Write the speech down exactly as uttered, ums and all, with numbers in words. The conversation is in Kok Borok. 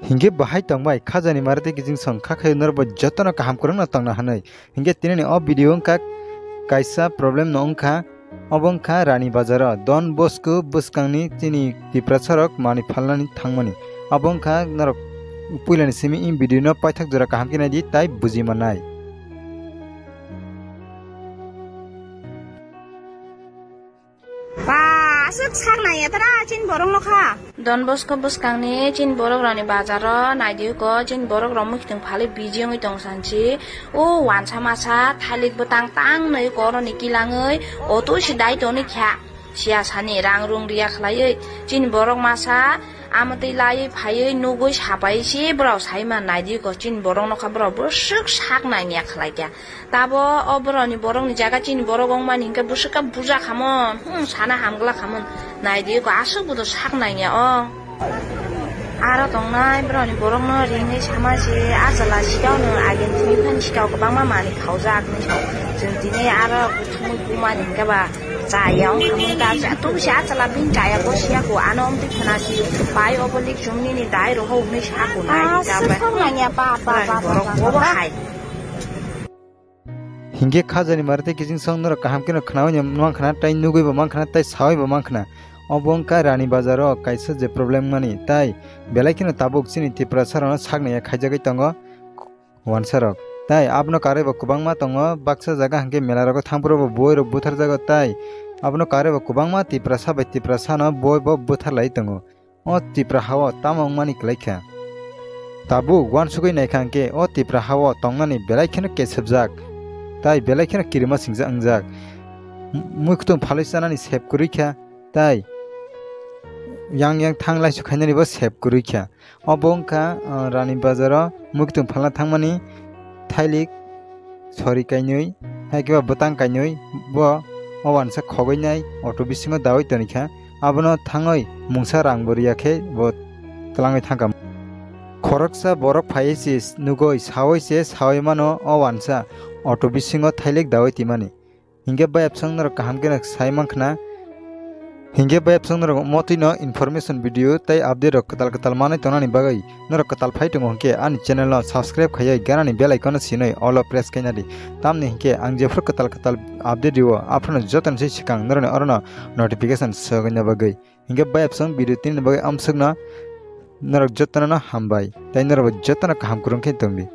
Hinkhe bahai tongbai khajani mare tei kiching song kha khayo norbo jotono kaham kwrwngno tongna hwnwi. Hinkhe tinini o video wngkha kaisa problem no wngkha, obo wngkha Rani Bazaro Don Bosco bwskangni chini Tiprasarok manwi phalnani thangmani. Abo wngkha norok puilani simi in video no paithak jora kaham khe naidi tai buji mannai. Ba, aswk sak nai ya tara chin borok no kha. Don Bosco bwskangni chin borok rani bazaro naidi ko chin borok rok muikhwtwng phalwi busy wngwi tong sanchi. O wansa masa thailik bwtang tang nai koroni kilangwi oto si dai toni kha. Siya sani rang rung riya khlaiwi chin borok masa amotwi laiwi phaiwi nugwi sapai si borok saima naidi ko chin borok no kha borok bwswk sak nai ya khlai kha. Tabo o borokni borokni jaga chini borok wngmani hinkhe bwswk khe buja khamon, hmm, sana hamgwlak khamon. Naidi ko aswk bodo sak nangya o. Aro tongnai borokni borokno ringwi sama se, a chwla sikao no agini thwi phani sikao kwbangma manwi khaujak hinwi sao. Chwng tini aro kuthumwi bumani hinkhe ba chaya wng khamon ta, tubuse a chwla bini chaya bo siya ko, ano wngtwi khna si, pai obo lik chwng nini dai roho hwnwi sa ko nai. Aswk sak nangya pa, pa, pa, pa, pa, pa. Borok bobo hai. Hinkhe khajani mare tei kiching song norok kaham kheno khnaui mankha na, tei nugui bo mankha na, tei saui bo mankha na. Obo wngkha Rani Bazaro kaisa je problem mani, tai belai kheno tabuk chini Tiprasa rokno saknai ya khaijagwi tongo wansarok. Tai abono karwi bo kwbangma tongo, baksa jaga hinkhe mela rogo thangphuru bo buai rok butharjago, tai abono karwi bo kwbangma Tiprasa bai Tiprasa no buai bo butharlai tongo. O Tipra hao tamo wngmani kwlaikha? Tabuk uansugwi naikha hwnkhe o Tipra hao tongnani belai kheno kesepjak, tai belai kheno kirima singcha wngjak. M-, muikhwtwng phalwi chanani sep kwrwi kha, tai yang yang thang laisu khainani bo sep kwrwi kha. Obo wngkha, ah, Rani Bazaro muikhwtwng phalna thangmani thailik sori kainwi, hai khe ba bwtang kainwi bo o uansa khogwi nai auto bisingo daui tonikha. Abono thangwi mungsa rang bo riya khe bo twlangwi thangkha. Khoroksa borok phaiwi se nugwi saui se saui mano o uansa auto bisingo thailik daui twimani. Hinkhe bayapsong norok kaham kheno sai mankha na. Hinkhe bayapsong norok motwino information video tei update rok kwtal kwtal manwi tongnani bagwi norok kwtal phai tongo hinkhe ani channel no subscribe khaiwi ganani bell icon no sinwi all o press khaina di. Tamni hinkhe ang jephuru kwtal kwtal update rio, aphano jotoni se swkang norokni orono notification sogwina bagwi. Hinkhe bayapsong video tinini bagwi amswkno norok jotono no hambai tei norok jotono kaham kwrwng khe tongdi.